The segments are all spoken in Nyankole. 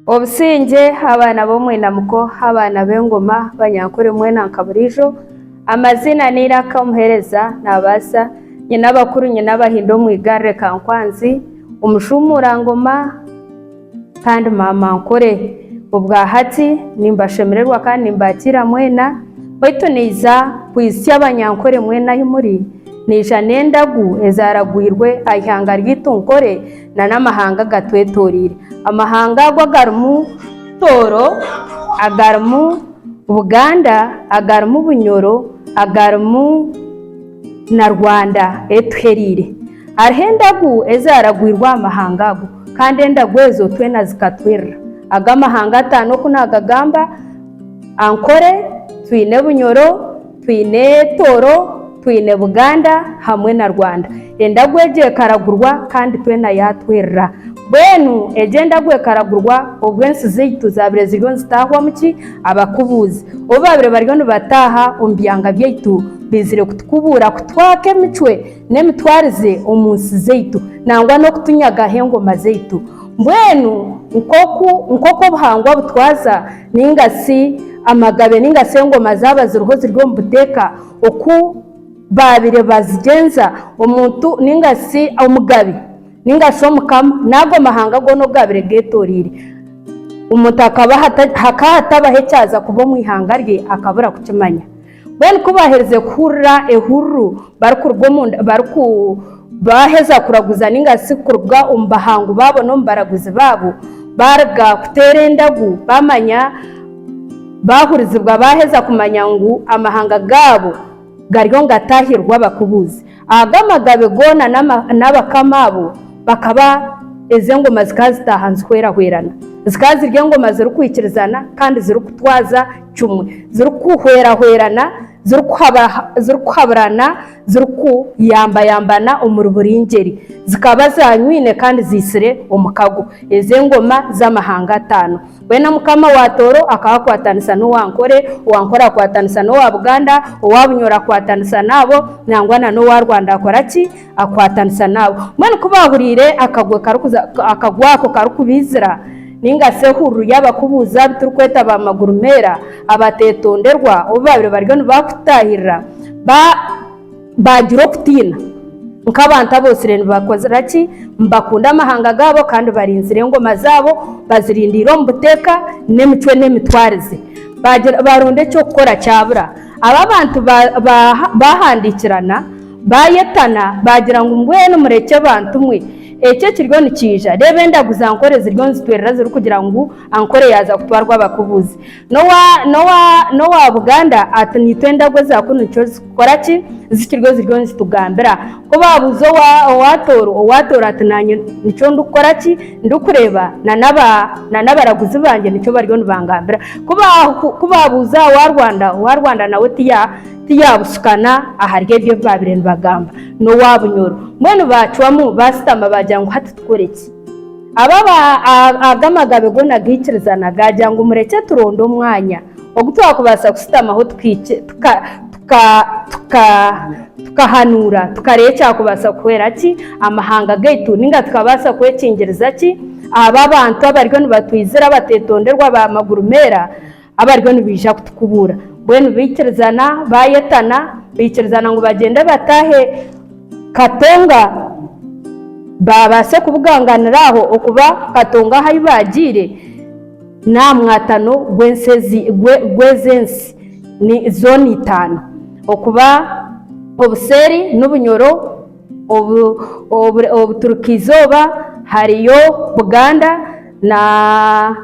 Obusingye abaana b'omwinamuko, abaana b'engoma, banyankore mwena nka buriijo, amaziina n'eiraka omuheereza naabaasa, nyine abakuru nyine abahinda omu igarire Kankwanzi, omushuumuurangoma kandi maama Nkore. Obwahati nimbashemererwa kandi nimbakiira mwena, beitu naija kwitsya abanyankore mwena ahi muri, naija n'endagu ezaaragwirwe aha ihanga ryaitu Nkore, n'amahanga agatwetoreire. Amahanga ago agarimu Tooro, agarimu Buganda, agarimu Bunyoro, agarimu na Rwanda etuhereire. Hariho endagu ezaragwirwe aha mahanga ago kandi endagu ezo twena zikatwirira. Ago amahanga atano oku nagagamba, Ankore, twine Bunyoro, Twine Tooro, twine Buganda hamwe na Rwanda. Endagu egyo ekaragurwa kandi twena yatwirira. Mbwenu egyo endagu ekaragurwa obu ensi zaitu zabire ziriyo nizitahwamu ki? Abakubuuzi. Obu babire bariyo nibataaha omu byanga byaitu baizire kutukubuura kutwaka emicwe n'emitwarize omu nsi zaitu nangwa n'okutunyagaho engoma zaitu. Mbwenu nk'oku nk'oku obuhangwa butwaza Nainga shi amagabe nainga shi engoma zaaba ziriho ziri omu buteeka, oku baabaire bazigyenza, omuntu nainga shi omugabe nainga shi omukama n'ago mahanga goona ogu gaabaire geetoreire, omuntu akaba hakaba hatabaho ekyaza kuba omu ihanga rye akabura kukimanya. Mbwenu ku baaherize kuhurira ehururu barikuruga omunda bariku baaheza kuraguza nainga shi kuruga omu bahangu baabo n'omu baraguzi baabo, baaruga kuteera endagu baamanya, baahurizibwa baaheza kumanya ngu amahanga gaabo gariyo nigataahirwa abakubuuzi. Ago amagabe goona n'abakama abo bakaba ezo engoma zikaba zitaaha nizihwerahwerana. Zikaba ziri engoma zirikwikirizana kandi zirikutwaza kimwe, zirikuhwerahwerana, zirikuhaburana, zirikuyambayambana omuri buri ngyeri. Zikaba zaanywine kandi ziitsire omukago. Ezo engoma z'amahanga ataano. Mbwenu Mukama wa Tooro akaba akwatanisa n'owa Nkore, owa Nkore akwatanisa n'owa Buganda, owa Bunyoro akwatanisa n'abo, nangwa na n'owa Rwanda akora ki? Akwatanisa n'abo. Mbwenu ku baahuriire akagwe karikuza akagwe ako karikubaizira, nainga shi ehururu y'abakubuuza abu turikweta ba magurumeera, abateetonderwa, obu baabaire bariyo nibakutaahirira, ba. Baagira okutiina nk'abantu aboosire nibakozira ki? Nibakunda amahanga gaabo kandi barinzire engoma zaabo, bazirindiire omu buteeka n'emicwe n'emitwarize. Baagira baaronda eky'okukora kyabura. Aba abantu baahandiikirana, baayetana, baagira ngu mbwenu murekye bantu mwe, eki ekiriyo nikiija. Reeba endagu za Nkore ziriyo nizitwerera zirikugira ngu Ankore yaaza kutwarwa abakubuuzi. N'owa n'owa n'owa Buganda ati naitwe endagu eza kunu nikyo zikukora ki? Zikiriyo ziriyo nizitugambira. Ku baabuuza owa owa Tooro, owa Tooro ati naanye nikyo ndikukora ki? Ndikureeba na n'aba na n'abaraguzi bangye nikyo bariyo nibangambira. Ku ba ku baabuuza owa Rwanda, owa Rwanda nawe tiya tiyabusukana ahari ebyo ebi baabaire nibagamba n'owa Bunyoro. Mbwenu baacwamu baashutama baagira ngu hati tukore ki? Abo aga amagabe goona gaikirizana, gaagira ngu murekye turonde omwanya ogu twakubaasa kushutamaho tukahanuura, tukareeba ekyakubaasa kuhwera ki amahanga gaitu nainga tukabaasa kwekingiriza ki abo abantu abariyo nibatwizira abateetonderwa ba maguru meera abariyo nibaija kutukubuura. Mbwenu baikirizana, baayetana, baikirizana ngu bagyende bataahe Katonga babaase kubuganganira aho okuba Katonga ahu baagiire n'aha mwatano gw'ensi ezi gw'ezi ensi ni zoona itaano okuba obuseeri n'obunyoro obu obuturuka-izooba hariyo Buganda na.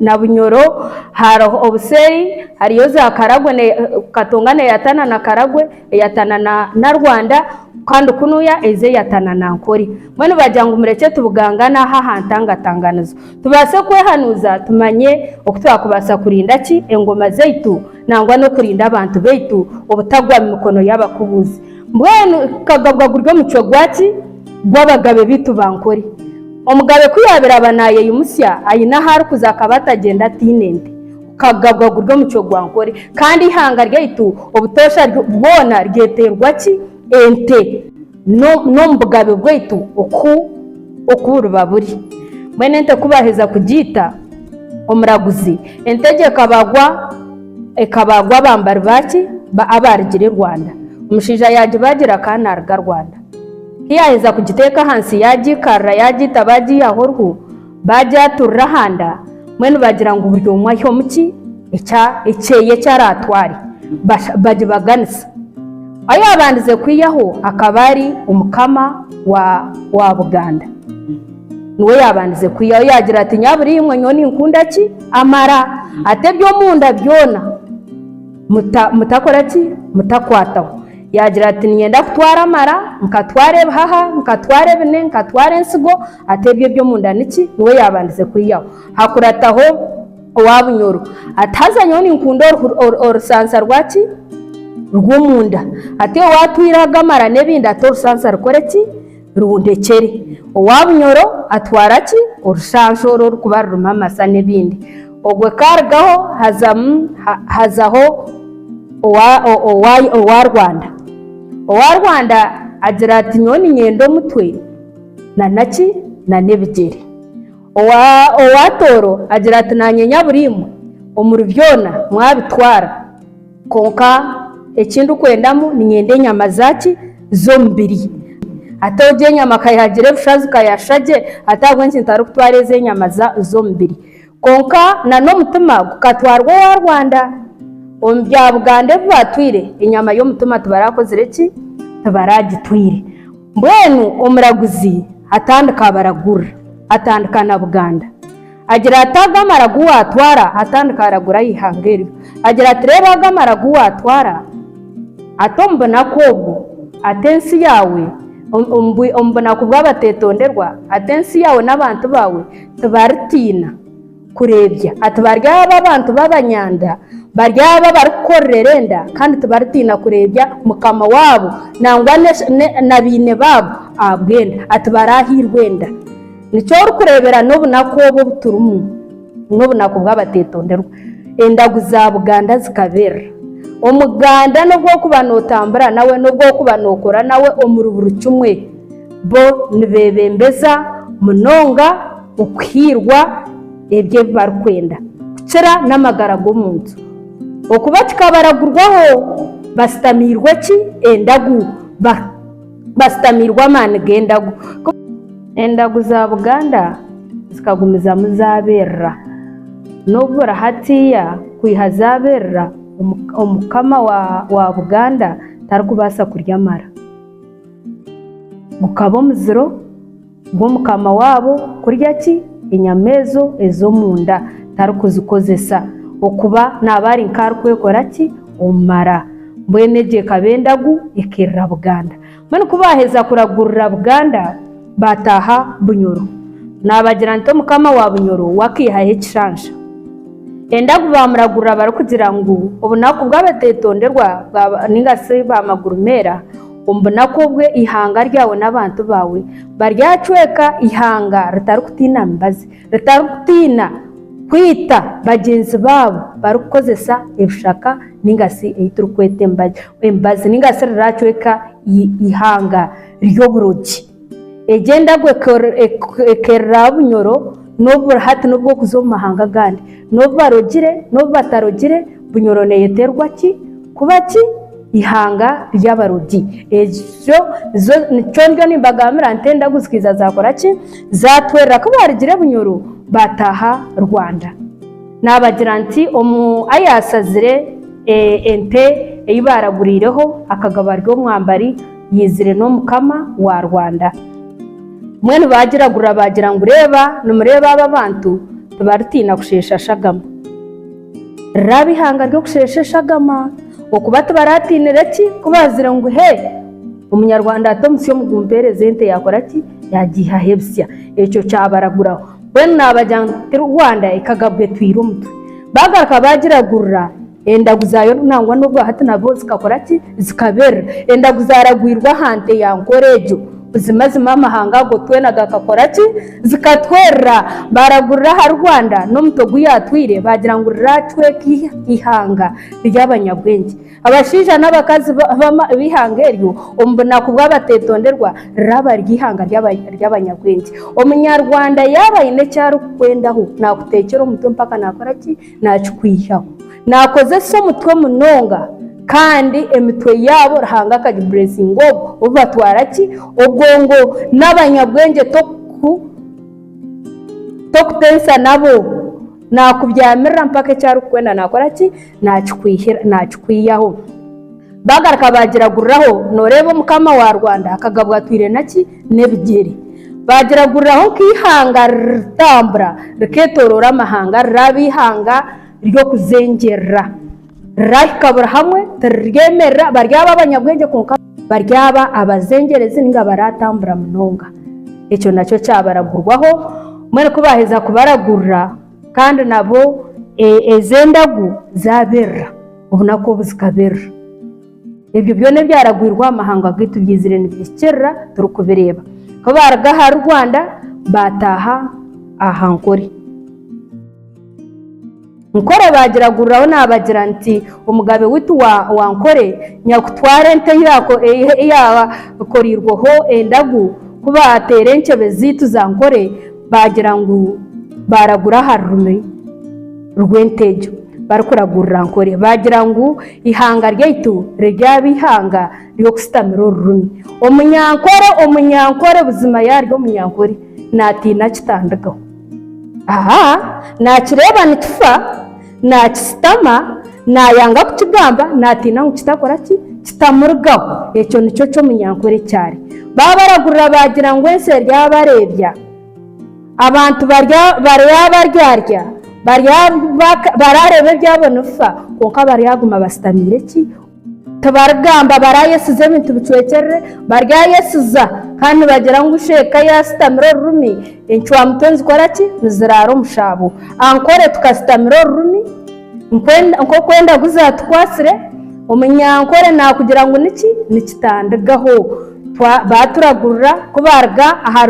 Na Bunyoro hariho obuseeri hariyo za Karagwe Katonga neyatana na Karagwe eyatana na Rwanda kandi kunuya eza eyatana na Nkore. Mbwenu bagira ngu murekye tubugangane aha aha ntangatanganizo tubaase kwehanuuza tumanye oku twakubaasa kurinda ki engoma zaitu nangwa n'okurinda abantu baitu obutagwa mu mikono y'abakubuuzi. Mbwenu kukagabwa guri omucwe gwaki? Gw'abagabe baitu ba Nkore. Omugabe ku yaabaire aba naayeyimutsya aine ahu arikuza akaba atagyenda ataine nte. Gukagabwa guri omucwe gwa Nkore. Kandi eihanga ryaitu obutoosha bwona ryeterwa ki? Ente. N'omu bugabe bwaitu oku oku buriba buri. Mbwenu ente ku baaheza kugiita. Omuraguzi ente egyo ekabagwa ekabagwa abambari baki abarugire Rwanda. Omushaija yagibagira akaba naruga Rwanda. Ku yaheza kugiteeka ahansi yagiikarira yagiita bagiihaho oruhu bagyaturira aha nda mbwenu bagira ngu buri omwe aihe omuki ekyeye eki aratware bagibaganisa. Oyabandize kwihaho akaba ari omukama wa Buganda. Niwe yaabandize kwihaho yaagira ati nyabura imwe nyowe ninkunda ki? Amara. Ati eby'omunda byona mutakora ki? Mutakwataho. Yaagira ati niinyenda kutwara amara, nkatwara ebihaha, nkatwara ebine, nkatwara ensigo, ati ebyo eby'omunda niki? Niwe yaabandize kwihaho. Hakurataho owa Bunyoro ati haza nyowe ninkunda orusansa rwaki? Rw'omunda. Ati iwe waatwire ago amara n'ebindi ati orusansa rukore ki? Rundekyere. Owa Bunyoro atwara ki? Orushansha oru orukuba rurimu amasa n'ebindi. Ogwo karugaho hazamu hazaho owa Rwanda. Owa Rwanda agira ati nyowe niinyenda omutwe na ki? Na n'ebigyere. Owa Tooro agira ati naanye nyabura imwe omuri byona mwabitwara. Kwonka eki ndikwendamu niinyenda enyama zaaki? Z'omubiri. Hati ogyo enyama ka yaagira ebishazi ka yaashusha gye, hati ahabw'enki ntarikutwara ezi enyama z'omubiri? Kwonka na n'omutima gukatwarwa owa Rwanda. Omu bya Buganda ebi baatwire, enyama y'omutima tibarakozire ki? Tibaragitwire. Mbwenu omuraguzi atandika abaragurira, atandika na Buganda. Agira ati, Ago amara agu waatwara, atandika aragura aha ihanga eryo. Agira ati, Reeba ago amara agu waatwara, ati omu bunaku obwo, ati ensi yaawe, omu bunaku bw'abateetonderwa, ati ensi yaawe n'abantu baawe tibaritiina kureebya. Ati baryaba abantu b'abanyanda, baryaba abarikukorerera enda, kandi tibaritiina kureebya mukama waabo nangwa na baine baabo ahabw'enda. Ati baraahairwe enda. Nikyo orikureebera n'obunaku obu obu turimu, n'obunaku bw'abateetonderwa. Endagu za Buganda zikaberera. Omuganda n'obu orikuba nootambura nawe, n'obu orikuba nookora nawe omuri buri kimwe, bo nibeebembeza munonga okuhiirwa ebyo ebi barikwenda kukira n'amagara g'omuntu. Okuba kikabaragurwaho, basitamiirwe ki? Endagu. Basitamiirwe amaani g'endagu. Endagu za Buganda zikagumizamu zaaberera. N'obu buri hatiiya kwiha zaaberera, Omukama wa Buganda tarikubaasa kurya amara. Gukaba omuziro gw'omukama waabo kurya ki? Enyama ezo ez'omunda tarikuzikozesa okuba naaba ari nk'arikwekora ki? Omu mara. Mbwenu egyo ekaba endagu ekeerera Buganda. Mbwenu ku baaheza kuragurira Buganda, baataaha Bunyoro. Naabagira nti Omukama wa Bunyoro we akaihaho ekishansha. Endagu baamuragurira barikugira ngu obunaku bw'abateetonderwa nainga shi ba magurumeera, omu bunaku obwo eihanga ryawe n'abantu baawe baryacweka eihanga ritarikutiina mibazi, ritarikutiina kwita bagyenzi baabo barikukozesa ebishaka nainga shi ei turikweta emibazi nainga shi riracweka eihanga ry'oburogi. Egyo endagu ekerera Bunyoro n'obu buri hati n'obw'okuza omu mahanga agandi. N'obu barogire n'obu batarogire, Bunyoro neeyeterwa ki? Kuba ki? Eihanga ry'abarogi. Ekyo nikyo ndiyo nimbagambira nti endagu zikaija zaakora ki? Zaatwerera. Ku baarugire Bunyoro baataaha Rwanda. Naabagira nti omu ayaashazire ente ei baaraguriireho akagaba ari omwambari yaizire n'omukama wa Rwanda. Mbwenu baagiragurira baagira ngu reeba nimureeba aba abantu tibaritiina kusheesha shagama. Riraaba eihanga ry'okusheesha eshagama, okuba tibaratiinire ki? Ku baazire ngu he, Omunyarwanda ati omusyo mugumpeereze ente yaakora ki? Yaagiihaho ebisya. Ekyo kyabaraguraho. Mbwenu naabagira ngu ti Rwanda ekagabwa etwire omutwe. Baagaruka baagiragurira, endagu zaayo nangwa n'obwa hati nabwo zikakora ki? Zikaberera. Endagu zaaragwirwe aha nte ya Nkore egyo. Buzimazima amahanga ago twena gakakora ki? Zikatwerera. Baaragurira aha Rwanda n'omutwe ogu yaatwire baagira ngu riracweka eihanga ry'abanyabwengye. Abashaija n'abakazi b'eihanga eryo omu bunaku bw'abateetonderwa riraba riri eihanga ry'abanyabwengye. Omunyarwanda yaaba aine eki arikukwendaho naakuteekyera omutwe mpaka naakora ki? Naakikwihaho. Naakozesa omutwe munonga kandi emitwe yaabo Ruhanga akagiburesinga obwo obu batwara ki? Obwongo n'abanyabwengye toku tokutensa nabo. Naakubyamirira mpaka eki arikukwenda naakora ki? Naakikwihaho. Baagaruka baagiraguriraho, nooreeba omukama wa Rwanda akagabwa atwire naki? N'ebigyere. Baagiraguriraho nk'eihanga riritambura rikeetooroora amahanga riraaba eihanga ry'okuzengyerera. Rirahika buri hamwe tiriryemerera, baryaba abanyabwengye kwonka baryaba abazengyerezi nainga baratambura munonga. Ekyo nakyo kyabaragurwaho, mbwenu ku baaheza kubaragurira kandi nabo ezo endagu zaabirira, obunaku obu zikabirira. Ebyo byona ebyaragwirwe aha mahanga gaitu byaizire nibihikiirira turikubireeba. Ku baaruga ahari Rwanda baataaha aha Nkore. Nkore baagiraguriraho naabagira nti, Omugabe waitu wa Nkore nyakutwara ente eyaakoreirweho endagu, ku baateera enkyebe zaitu za Nkore baagira ngu baaragura aha rurimi rw'ente egyo barikuragurira Nkore. Baagira ngu eihanga ryaitu riryaba eihanga ry'okusitamira orurimi. Omunyankore Omunyankore buzima yaarya Omunyankore naatiina kitandikaho. Aha, naakireeba nikifa, naakisitama, naayanga kukigamba, naatiina ngu kitakora ki? Kitamurugaho. Ekyo nikyo ky'omunyankore eki ari. Baabaragurira baagira ngu ensi eryabareebya, abantu baryabaryarya, baraareeba ebyabo nibifa, kwonka baryaguma basitamiire ki? Tibarigamba barayesiza ebintu bicwekyerere, baryayesiza kandi nibagira ngu sheeka yasitamire orurimi encwamutwe nizikora ki? Niziraara omu shaabo. Ankore tukasitamira orurimi nk'oku endagu zatukwatsire, omunyankore nakugira ngu niki? Nikitandigaho. Baturagurira ku baruga aha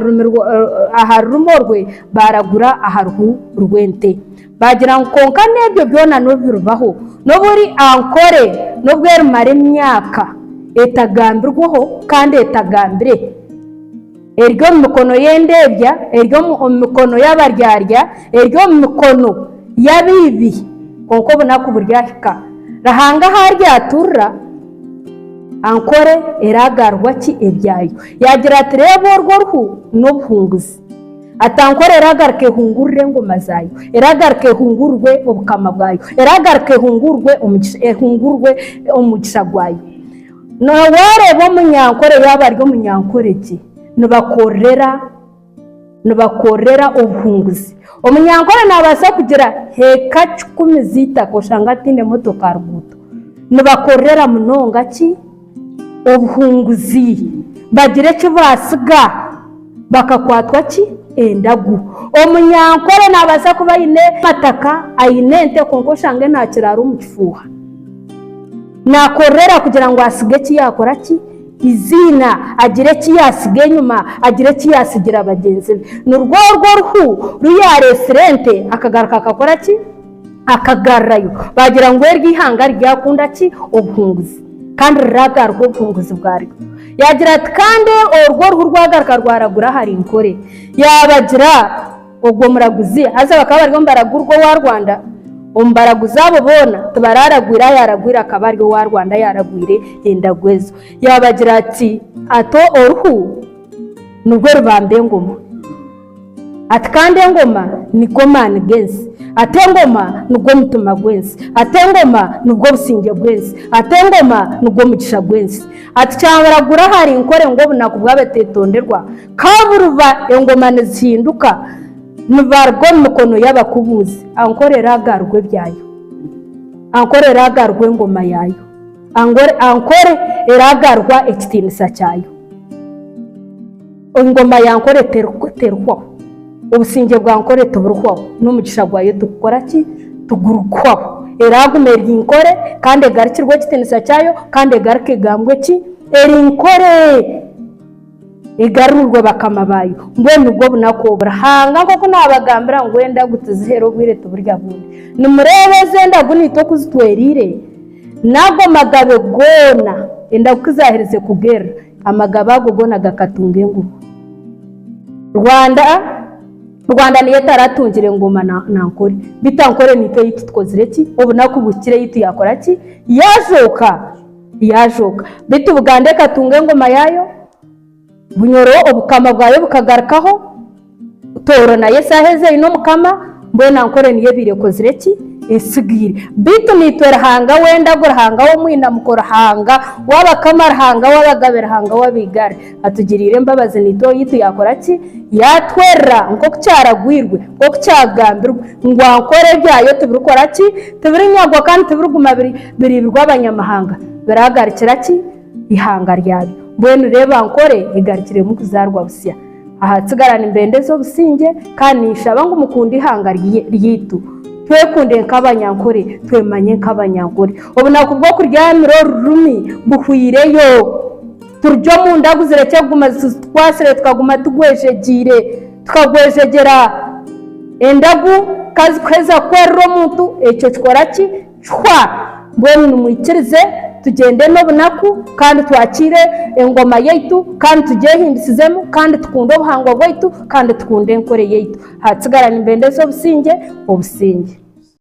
rurimi orwe baragura aha ruhu rw'ente. Baagira ngu kwonka n'ebyo byona n'obu biribaho, n'obu ori Ankole n'obu erimara emyaka etagambirweho kandi etagambire, eri omu mikono y'endeebya, eri omu mikono y'abaryarya, eri omu mikono y'abaibi, kwonka obunaku buryahika Ruhanga ahu aryaturira, Ankole eraagarurwa ki ebyayo. Yaagira ati, Reeba orwo oruhu n'obuhunguzi. Atankore eragaruka ehungurire engoma zaayo, eragaruka ehungurwe obukama bwayo, eragaruka ehungurwe omugisha, ehungurwe omugisha gwayo. Waareeba omunyankore yaaba ari omunyankore gye, nibakorera nibakorera obuhunguzi. Omunyankore naabaasa kugira heeka kikumi z'eitaka oshange ataine motoka aha ruguuto. Nibakorera munonga ki? Obuhunguzi. Bagira eki baatsiga. Bakakwatwa ki? Endagu. Omunyankore naabaasa kuba aine amataka, aine ente kwonka oshange naakiraara omu kifuuha. Naakorera kugira ngu atsige eki yaakora ki? Eiziina, agire eki yaatsiga enyima, agire eki yaatsigira bagyenzi be. Nirwo orwo oruhu ru yaareetsire ente akagaruka akakora ki? Akagarurayo. Baagira ngu eryo eihanga riryakunda ki? Obuhunguzi. Kandi riragaruka obuhunguzi bwaryo. Yaagira ati, Kandi orwo oruhu rwagaruka rwaragura ahari Nkore. Yaabagira, ogwo muraguzi, haza bakaba bari omu baragurwa owa Rwanda, omu baraguzi abo boona tibararagwire ayaaragwire akaba ari owa Rwanda ayaaragwire endagu ezo. Yaabagira ati, Ati oruhu nirwo rubamba engoma. Ati kandi engoma nigo maani g'ensi. Ati engoma nigwo mutima gw'ensi. Ati engoma nibwo busingye bw'ensi. Ati engoma nigwo mugisha gw'ensi. Ati kyabaragura ahari Nkore ngu obunaku bw'abateetonderwa ka buriba engoma nizihinduka nibaruga omu mikono y'abakubuuzi. Ankore eraagarurwe ebyayo. Ankore eraagarurwa engoma yaayo. Ankore eraagarurwa ekitiinisa kyayo. Engoma ya Nkore terihwaho, obusingye bwa Nkore tiburihwaho, n'omugisha gwayo tigukora ki? Tigurikuhwaho. Eraaguma eri Nkore kandi egarukirwe ekitiinisa kyayo kandi egaruke egambwe ki? Eri Nkore! Egarurwe bakama baayo. Mbwenu nibwo bunaku obu Ruhanga nk'oku naabagambira ngu endagu tiziheera obwire tiburya bundi. Nimureeba ezi endagu naitwe oku zitwereire? N'ago magabe goona endagu ku zaaherize kugerera, amagabe ago goona gakatunga engoma. Rwanda Rwanda niyo etaratungire ngoma na na Nkore. Beitu Ankore naitwe ei tukozire ki? Obunaku buhikire ei tuyakora ki? Yaazooka. Yaazooka. Beitu Buganda ekatunga engoma yaayo, Bunyoro obukama bwayo bukagarukaho, Tooro nayo esaaha ezi eine omukama, mbwenu Ankore niyo ebaire ekozire ki? Etsigaire. Beitu naitwe Ruhanga w'endagu, Ruhanga w'omwinamuko, Ruhanga w'abakama, Ruhanga w'abagabe, Ruhanga w'abaigare atugiriire embabazi naitwe owaitu yaakora ki? Yaatwerera nk'oku kyaragwirwe, nk'oku kyagambirwe ngu Ankore ebyayo tibirikora ki? Tibirinyagwa kandi tibiriguma biriibirwe abanyamahanga, biraagarukira ki? Eihanga ryabyo. Mbwenu reeba Ankore egarukiremu kuzaarwa busya. Aha tsigara nimbendeza obusingye kandi ninshaba ngu mukunde eihanga ryaitu. Twekunde nk'Abanyankore, twemanye nk'Abanyankore. Obunaku bw'okuryamira orurimi buhweireyo. Turugye omu ndagu zirekye kuguma zitukwasire tukaguma tugwejegyeire, tukagwejegyera. Endagu ka zikuheza kwerera omuntu, ekyo kikora ki? Kihwa! Mbwenu nimwikirize tugyende n'obunaku kandi twakiire engoma yaitu kandi tugyehimbisizemu kandi tukunde obuhangwa bwaitu kandi tukunde enkore yaitu. Haatsigara nimbendeza obusingye, obusingye.